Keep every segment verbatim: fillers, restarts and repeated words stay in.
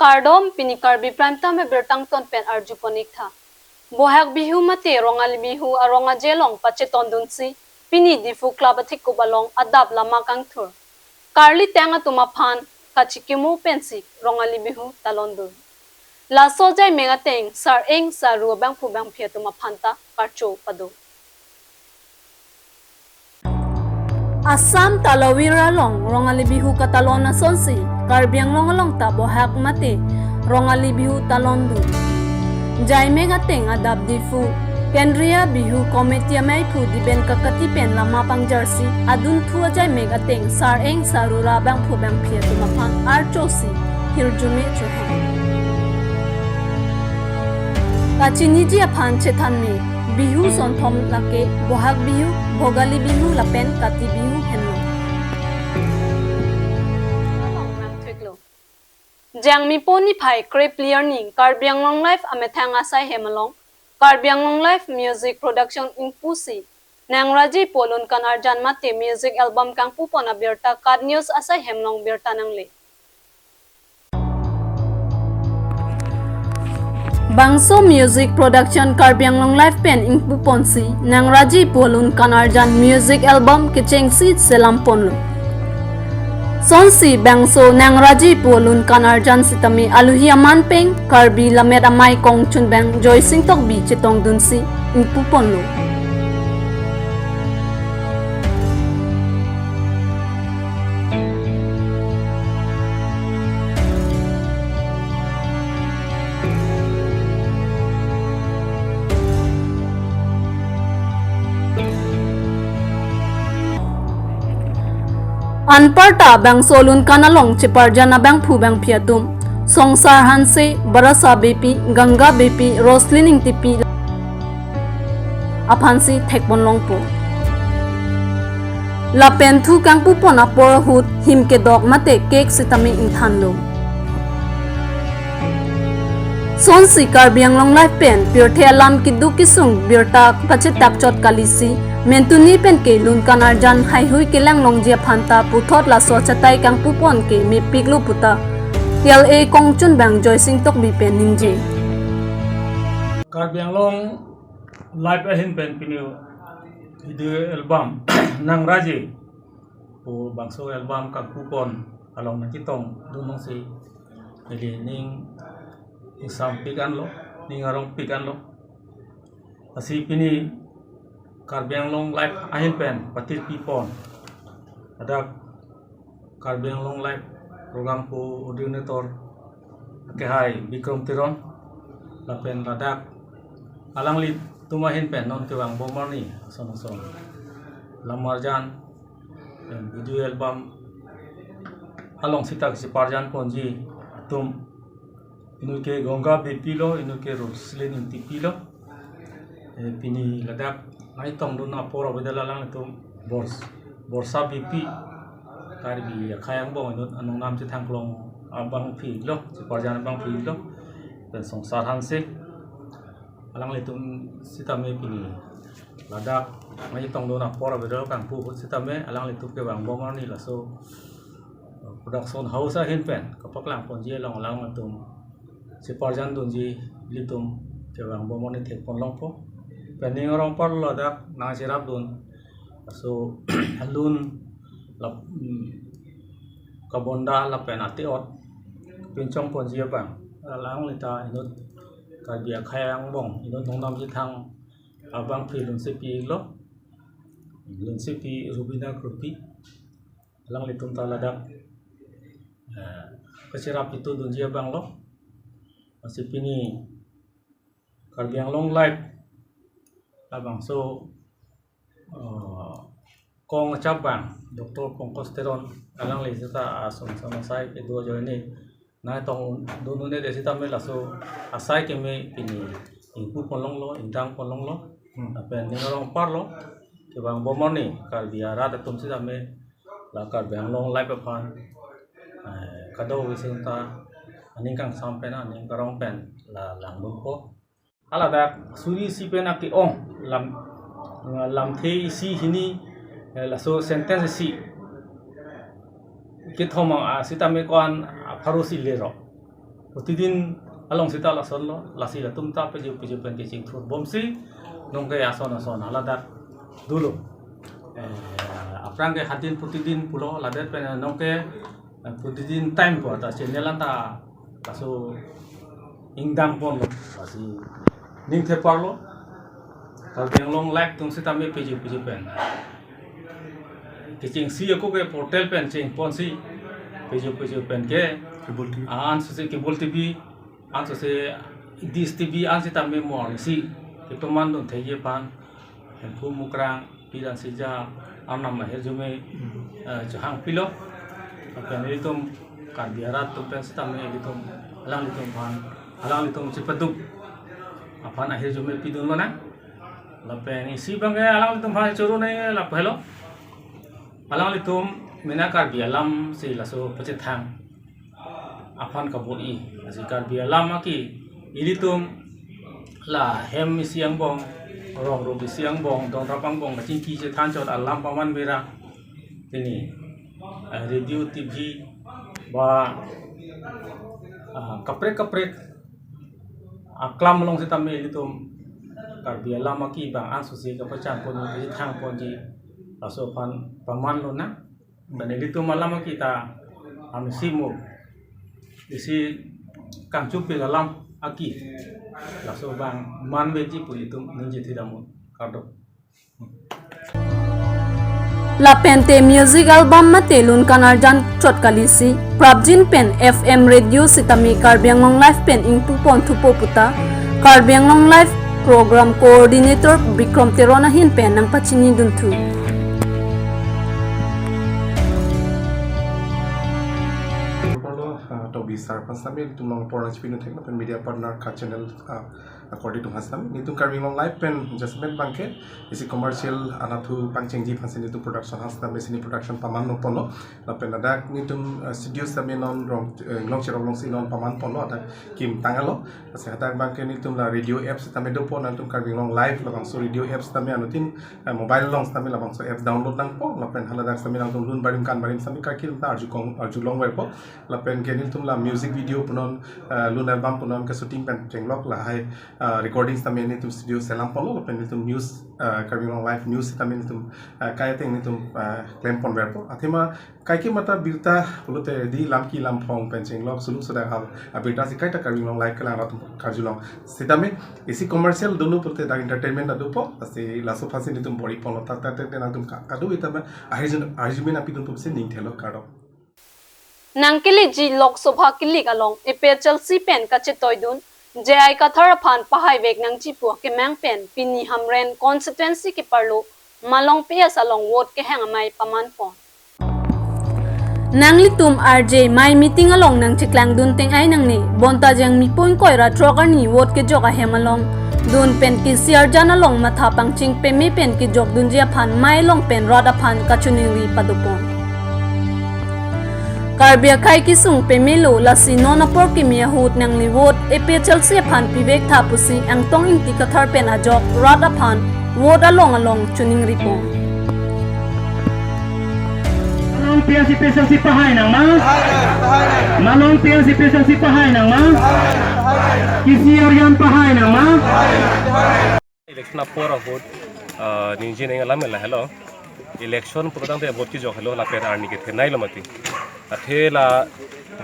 Kardom, pini Karbi Prime Time abirta angton pen arjupon-ik tha. Bohag Bihu mate Rongali Bihu arong aje along pachetondunsi pini Diphu Club athekup along adap lama kangthur. Karli tang atum aphan kachikimo pensi Rongali Bihu talondun. Laso ajaimek ateng sar-eng saru abangphu bangphi atum aphan ta karcho pado. Assam Talawir along Rongali Bihu katalon asonsi Karbi Anglong along ta Bohag mate Rongali Bihu talondun. Ajaimek ateng adap Diphu Kendriya Bihu Committee ameiphu Diben Kakati pen lama pangjarsi adunthu ajaimek ateng sar-eng saru ra bangphu bangphi atum aphan archosi hirjume chohang. Kachiniji aphan chethanme, Bihu sonthom lake Bohag Bihu, Bhogali Bihu lapen Kati Bihu henlo. Jangmipo niphai kre-phli arni Karbi Anglong Live amethang asai hem along Karbi Anglong Live Music Production ingpusi Nangraji pu alun kan arjan mate music album kangpupon abirta KAT News asai hem along birta nangle. Bangso Music Production Karbi Anglong Live pen ingpuponsi Nangraji pu alun kan arjan music album kechengsi selamponlo. Sonsi bangso Nangraji pu alun kan arjan sitame aluhi aman peng Karbi Lammet Amei Kongchunbang Joysing Tokbi chetongdunsi ingpuponlo. Anparta bangso alun kan along cheparjan abangphu bangphi atum Songsar Hanse, Barasa Beypi, Ganga Beypi, Roslyn Ingtipi aphansi thekponlongpo. Lapen thu kangpupon apor ahut him kedok mate cake sitame ingthanlo. Sonsi Karbi Anglong Live pen pirthe alam keduk kesung birta pachetak chot kalisi mentuni pen ke lun kan arjan haihui kelang longji aphan ta puthot laso achatai kangpupon ke mepiklo puta T L A Kongchunbang Joysing Tokbi pen ningje. Karbi Anglong Live ahin pen pini video album Nangraji pu bangso album kangpupon along nangchetongdun longsi neli ning ingsampik anlo, ning arongpik anlo. Lasi pini Karbi Anglong Live ahin pen patirpipon ladak Karbi Anglong Live program coordinator akehai Bikrom Teron lapen ladak alanglitum ahin pen non kevangbom arni ason ason lam arjan pen video album along sita cheparjanponji atum, inut ke Ganga Beypi lo, inut ke Roslyn Ingtipi lo. Eh, pini ladak nangchetongdun apor avedetlo alanglitum Bors-, Borsa Beypi, Karbi akhei angbong inut anong nam chethangklong abangphi lo, cheparjan abangphi lo. Pen Songsar Hanse, alanglitum sitame pini ladak nangchetongdun apor avedetlo kangpu ahut sitame alanglitum kevangbom arni laso production house ahin pen kapaklangponji along alanglitum cheparjandunji ilitum kevangbom arni thekponlongpo. Pen ning arong apar ladak nangcherapdun laso alun lap-, mm, kabonda lapen ate-ot pinchongponji abang alanglita inut Karbi akhei angbong inut nongnam chethang abangphi lunsepi lo, lunsepi Rubina Kropi. Alanglitum ta ladak, eh, kacherap itu dunji abang lo. Lasi pini Karbi Anglong Live labangso, eh, kong chap abang Doctor Pankaj Teron alangli seta ason ason asai kedo ajoine nangchetongdun un-e det sitame laso asai keme pini ingpuponlonglo, ingdangponlonglo. Hmm. Lapen ning arong apar lo kevangbom arni Karbi arat atum sitame la Karbi Anglong Live aphan, eh, kadokave seta aning kangsam pen aning karong pen la langdunpo. Haladak suri isi pen ake-ong lam, lamthe isi hini, eh, laso sentence isi kethom, ah, sitame ko-an, ah, pharo isi lero. Protidin along sita lasonlo, lasi latum ta peju peju pen kechingthur bomsi, nonke ason ason haladak dolo. Eh, aphrang ke hadin protidin pulo, ladet pen nonke, eh, protidin time po ta channel anta laso ingdang ponlo, lasi ning theparlo. Karbi Anglong Live atum sitame peju peju pen kechengsi ako ke portal pen chengponsi peju peju pen ke Cable T V. An sose Cable T V, an sose Dish T V, an sitame morsi ketomandun thekji aphan Hemkhu Mukrang, Piran Sija, Arnam Ahirjume, eh, chehang pilo. Lapen ilitum Karbi arat atum pen sitame ilitum alanglitum aphan, alanglitum chepaduk aphan ahirjume pidun lonang. Lapen isi abang ke alanglitum aphan choro ne lapu helo. Alanglitum mena Karbi alam si laso pachethang aphan kabor-i. Lasi Karbi alam aki ilitum la hem isi angbong, rong rup isi angbong, dongrap angbong, kachingki chethan chot alam paman mera. Pini, eh, radio, T V, ba, ah, kaprek kaprek aklam along sitame ilitum Karbi alam aki abang an sose kapacham ponji, kapachethang ponji, laso aphan paman lonang. Lapen ilitum alam aki ta, am isi mo, isi kangchupil alam aki, laso abang manveji pu ilitum ningje thidamnon, kardom. Lapen te music album mate lun kanarjan chot kalisi, prapjin pen F M radio sitame Karbi Anglong Live pen ingpu pon thupo puta, Karbi Anglong Live program coordinator Bikrom Teron ahin pen nangpachini dunthu. Apor lo, ah, Tobi sir aphan sitame, ilitum along apor nangchipidun thek, lapen media partner ka channel, ah, according to aphan sitame, nelitum Karbi Anglong Live pen jasemet abang ke, isi commercial anatthu pangchengji aphansi nelitum production aphan sitame, sini production paman ponlo, lapen ladak nelitum, eh, studio sitame non rong, eh, Anglong Cherop alongsi non paman ponlo, ladak kim tanglo. Lasi hadak abang ke nelitum la radio apps sitame dopo, nangtum Karbi Anglong Live labangso radio apps sitame anuttin, eh, mobile along sitame labangso apps download nangpo, lapen haladak sitame nangtum lun barim kan barim sitame karkir ta arjukong, arjulongverpo. Lapen ke nelitum la music video punon, eh, lun album punon ke shooting pen chenglok lahai, eh, recording sitame nelitum studio selam ponlo, lapen nelitum news, eh, Karbi Anglong Live news sitame nelitum, eh, kai ateng nelitum, eh, klemponverpo. Athema kaike mata birta pulote di lam ki lam phong pen chenglok suluk sudak hal, ah, birta si kaita Karbi Anglong Live kelang rat karjulong. Sitame isi commercial dolo pulote dak entertainment ta dopo, lasi laso aphansi nelitum bor-i ponlo, ta ta ta nangtum ka, kado itame ahirjume nangpidun pusi ning thelo, kardom. Nangkeleji Lok Sabha kilik along A P H L C pen kachetoidun J I Kathar aphan pahaivek nangji pu akemang pen pini Hamren constituency keparlo Malong P S along vote kehang amei paman pon. Nanglitum R J mei meeting along nangcheklangdun teng-ai nangne, bonta jangmi pu ingkoi ra throk arni vote kejok ahem along dun pen kisi arjan along matha pangcheng peme pen kejokdunji aphan mei along pen rat aphan kachiningri padopon. Karbi akhei kesung pemelo, lasi non apor kimi ahut nangli vote A P H L C aphan pivek tha pusi Angtong Ingti Kathar pen ajok rat aphan vote along along chiningripon. Malong P S A P H L C pahai nangma? Malong P S A P H L C pahai nangma? Kisi arjan pahai nangma? Election apor ahut, ah, ningje ning alam lahelo. Election pulotangte vote kejok helo, lapen arni kethenei lo mati. Athe la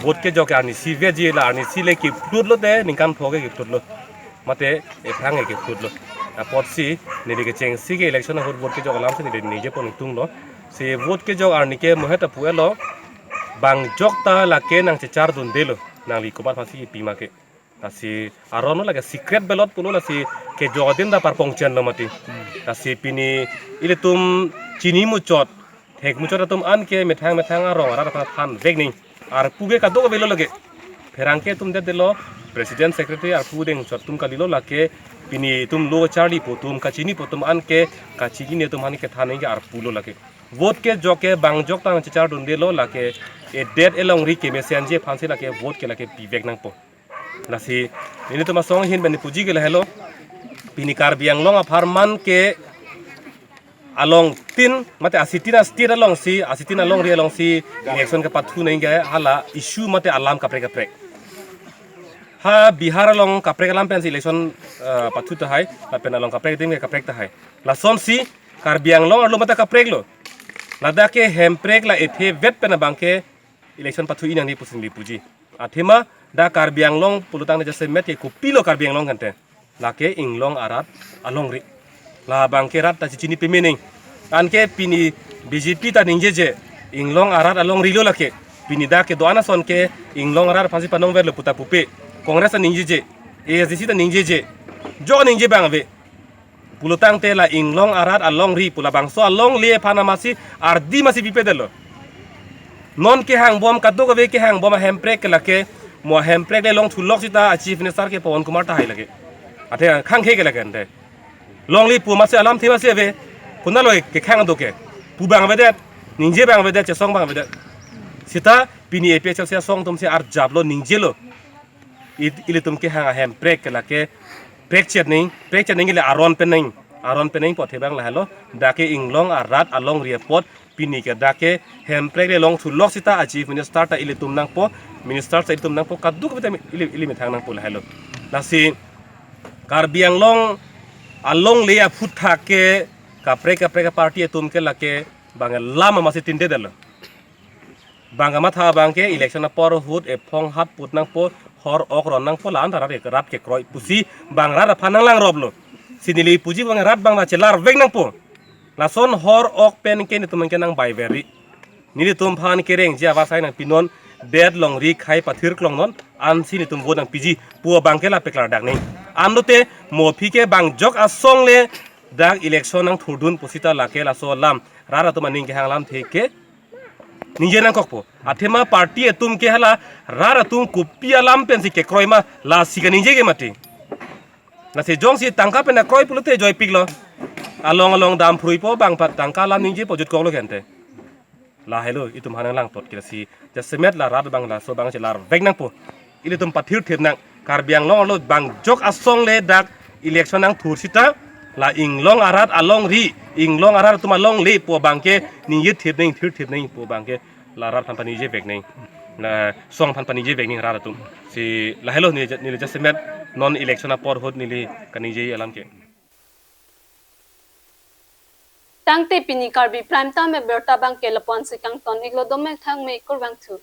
vote kejok arnisi veji, la arnisi le kephlutlo te, ningkan pho ke kephlutlo. Mate ephrang ke kephlutlo. Apotsi neli kechengsi ke election ahut vote kejok alamsi neli ningje pon tunglo. Si vote kejok arni ke mohet apu elo. Bang jokta lake nangchechardundelo. Nangli komat aphansi pima ke. Lasi aron lo lake secret ballot pulo, lasi kejok adin ta parpongchenlo mati. Lasi pini ilitum chini muchot, thek muchot atum anke methang methang arong arat aphan thanvek ning. Arpu ke kadokave lo lake. Pherangke atum det detlo, president secretary arpu deng chot atum kalilo, lake pini itum lo charli pu atum kachini pu atum anke kachini atum anke than ning ke arpu lo lake. Vote kejok ke bang jokta nangchechardundelo, lake edet elongri kemesenji aphansi lake vote ke lake pivek nangpo. Lasi nelitum asong ahin pen puji ke lahelo. Pini Karbi Anglong apharman ke along tin, mate asitin a-state alongsi, asitin alongri alongsi election kepathu nangji ke hala issue mate alam kaprek kaprek. Ha Bihar along kaprek alam pensi election, eh, pathu tahai, lapen along kaprek adim ke kaprek tahai. Lasonsi Karbi Anglong arlo mate kaprek lo. Ladak ke hemprek la ephe vet pen abang ke election pathu inang ni pusi neli puji. Athema dak Karbi Anglong pulotangte jasemet ke kopilo Karbi Anglong kante. Lake inglong arat alongri. Labang ke rat ta chichini peme nang. Anke pini B J P ta ningjeje, inglong arat alongri lo lake. Pini dak kedo-an ason ke inglong arat aphansi panong verlo puta pupe. Congress ta ningjeje, A S D C ta ningjeje. Jo ningje abang ave. Pulotangte la inglong arat alongri pu labangso alongle aphan amatsi ardi amatsi pipedetlo. Non kehangbom kadokave kehangbom ahemprek ke lake, mo ahemprek le longthulok sita a Chief Minister ke Pawan Kumar tahai lake. Athe khangkhe ke lake ante. Longri pu amatsi alamthe amatsi ave. Konatlo kekhang do ke. Pu abang avedet, ningje abang avedet, chesong abang avedet. Sita pini A P H L C asong atumsi arjaplo, ningjelo. It-, ilitum kehang ahemprek ke lake prekchet nang, prekchet nang ke le aron pen nang, aron pen nang pu athe abang lahelo, dak ke inglong arat alongri apot, pini ke dak ke hemprek le longthulok sita a Chief Minister ta ilitum nangpo, Minister ta ilitum nangpo, kadokave ta ili, ili methang nangpo lahelo. Lasi Karbi Anglong alongle aphuthak ke kaprek kaprek party atum ke lake bang alam amatsi tindedetlo. Bang kamatha abang ke election apor ahut ephong hat put nangpo, hor ok ron nangpo, la-an ta rat ke, rat kekroi pusi bang rat aphan nanglang roplo. Si neli puji bang rat abang ta chelarvek nangpo. Lason hor ok pen ke nelitum ke nang bai veri. Nelitum aphan kerengji avarsai nangpinon, det longri khei pathir klongnon, ansi nelitum vote nangpiji pu abang ke la peklardak nang. Anlote mo aphi ke bang jok asong le dak election nangthurdun pusita lake laso alam rat atum aning kehang alamthe ke ningje nangkokpo. Athema party atum ke hala rat atum kopi alam pensi kekroi ma, lasi kaningje ke mati. Lasi jongsi tangka pen akroi pulote joipiklo. Along along dam phruipo, bang pat tangka alam ningjepo, jutkoklo kente. Lahelo itum aphan nanglang apot ke lasi jasemet la rat abang laso abang chelarvek nangpo. Ilitum pathirthir nang. Karbi Anglong arlo bang jok asong le dak election nangthur sita la inglong arat alongri, inglong arat atum alongle pu abang ke ningje thir nang, thirthir nang pu abang ke la rat aphan paningje vek nang, la song aphan paningje vek nang rat atum. Si lahelo neli ja-, neli jasemet non election apor ahut neli kaningje alam ke. Tangte pini Karbi Prime Time abirta abang ke lapu-ansi kangton-iklo, dome thangme, kurvangthu.